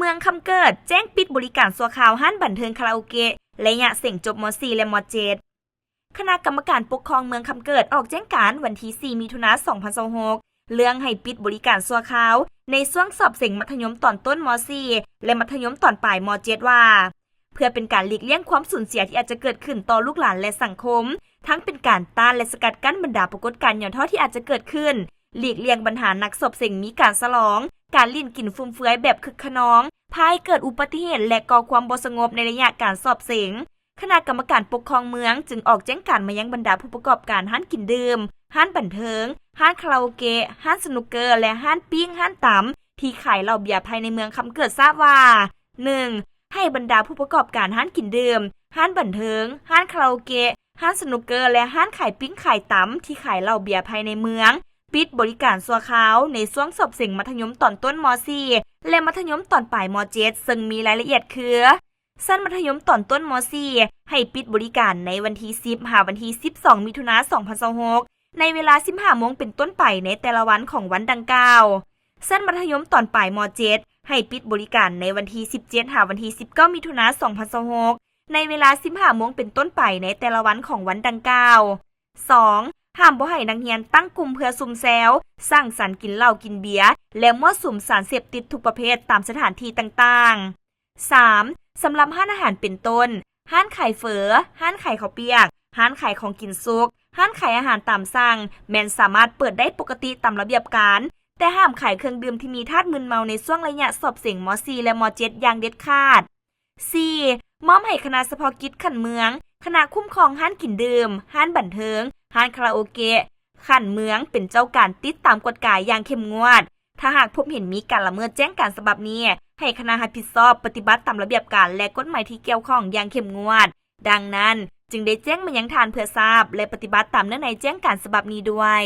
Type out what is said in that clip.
ເມືອງຄຳເກີດແຈ້ງປິດບໍລິການຊົ່ວຄາວຮ້ານບັນເທີງຄາຣາໂອເກະໄລຍະເສັງຈົບ ມ.ສີ່ ແລະ ມ.ເຈັດ. ຄະນະກຳມະການປົກຄອງເມືອງຄຳເກີດອອກແຈ້ງການວັນທີ ສີ່ ມິຖຸນາ ສອງພັນຊາວຫົກ ເລື່ອງໃຫ້ປິດບໍລິການຊົ່ວຄາວໃນຊ່ວງສອບເສັງມັດທະຍົມຕອນຕົ້ນ ມ.ສີ່ ແລະ ມັດທະຍົມຕອນປາຍ ມ.ເຈັດ ວ່າ ເພື່ອເປັນການຫຼີກລ່ຽງຄວາມສູນເສຍທີ່ອາດຈະເກີດຂຶ້ນຕໍ່ລູກຫຼານ ແລະ ສັງຄົມ, ທັງເປັນການຕ້ານ ແລະ ສະກັດກັ້ນບັນດາປາກົດການຫຍໍ້ທໍ້ທີ່ອາດຈະເກີດຂຶ້ນ, ຫຼີກລ່ຽງບັນຫານັກສອບເສັງມີການສະຫຼອງ, ການຫຼິ້ນກິນຟຸມເຟືອຍແບບຄຶກຂະນອງ, ພາໃຫ້ເກີດອຸບັດຕິເຫດ ແລະ ກໍ່ຄວາມບໍ່ສະຫງົບໃນໄລຍະການສອບເສັງ. ຄະນະກຳມະການປົກຄອງເມືອງຈຶ່ງອອກແຈ້ງການມາຍັງບັນດາຜູ້ປະກອບການຮ້ານກິນດື່ມ, ຮ້ານບັນເທີງ, ຮ້ານຄາຣາໂອເກະ, ຮ້ານສະໜຸກເກີ ແລະ ຮ້ານປີ້ງ, ຮ້ານຕຳ ທີ່ຂາຍເຫຼົ້າເບຍພາຍໃນເມືອງຄຳເກີດຊາບວ່າ ໜຶ່ງ ໃຫ້ບັນດາຜູ້ປະກອບການຮ້ານກິນດື່ມ, ຮ້ານບັນເທີງ, ຮ້ານຄາຣາໂອເກະ, ຮ້ານສະໜຸກເກີ ແລະ ຮ້ານຂາຍປີ້ງຂາຍຕຳທີ່ຂາຍເຫຼົ້າເບຍພາຍໃນເມືອງ ປິດບໍລິການຊົ່ວຄາວໃນຊ່ວງສອບເສັງມັດທະຍົມຕອນຕົ້ນ ມ.ສີ່ ແລະ ມັດທະຍົມຕອນປາຍ ມ.ເຈັດ ເຊິ່ງມີລາຍລະອຽດຄື ຊັ້ນມັດທະຍົມຕອນຕົ້ນ ມ.ສີ່ ໃຫ້ປິດບໍລິການໃນວັນທີ ສິບ ຫາວັນທີ ສິບສອງ ມິຖຸນາ ສອງພັນຊາວຫົກ ໃນເວລາ ສິບຫ້າໂມງເປັນຕົ້ນໄປໃນແຕ່ລະວັນຂອງວັນດັ່ງກ່າວ. ຊັ້ນມັດທະຍົມຕອນປາຍ ມ.ເຈັດ ໃຫ້ປິດບໍລິການໃນວັນທີ ສິບເຈັດ ຫາວັນທີ ສິບເກົ້າ ມິຖຸນາ ສອງພັນຊາວຫົກ ໃນເວລາ ສິບຫ້າໂມງເປັນຕົ້ນໄປໃນແຕ່ລະວັນຂອງວັນດັ່ງກ່າວ. ສອງ ຫ້າມບໍ່ໃຫ້ນັກຮຽນຕັ້ງກຸ່ມເພື່ອຊຸມແຊວ, ສັງສັນ, ກິນເຫຼົ້າ, ກິນເບຍ ແລະ ມົ້ວສຸມສານເສບຕິດທຸກປະເພດຕາມສະຖານທີ່ຕ່າງໆ. ສາມ ສຳລັບຮ້ານອາຫານເປັນຕົ້ນ ຮ້ານຂາຍເຝີ, ຮ້ານຂາຍເຂົ້າປຽກ, ຮ້ານຂາຍຂອງກິນສຸກ, ຮ້ານຂາຍອາຫານຕາມສັ່ງ ແມ່ນສາມາດເປີດໄດ້ປົກກະຕິຕາມລະບຽບການ, ແຕ່ຫ້າມຂາຍເຄື່ອງດື່ມທີ່ມີທາດມຶນເມົາໃນຊ່ວງໄລຍະສອບເສັງ ມ.ສີ່ ແລະ ມ.ເຈັດ ຢ່າງເດັດຂາດ. ສີ່ ມອບໃຫ້ຄະນະສະເພາະກິດຂັ້ນເມືອງ, ຄະນະຄຸ້ມຄອງຮ້ານກິນດື່ມ, ຮ້ານບັນເທີງ, ຮ້ານຄາຣາໂອເກະ ຂັ້ນເມືອງເປັນເຈົ້າການຕິດຕາມກວດກາຢ່າງເຂັ້ມງວດ. ຖ້າຫາກພົບເຫັນມີການລະເມີດແຈ້ງການສະບັບນີ້, ໃຫ້ຄະນະຮັບຜິດຊອບປະຕິບັດຕາມລະບຽບການ ແລະ ກົດໝາຍທີ່ກ່ຽວຂ້ອງຢ່າງເຂັ້ມງວດ. ດັ່ງນັ້ນ, ຈຶ່ງໄດ້ແຈ້ງມາຍັງທ່ານເພື່ອຊາບ ແລະ ປະຕິບັດຕາມເນື້ອໃນແຈ້ງການສະບັບນີ້ດ້ວຍ.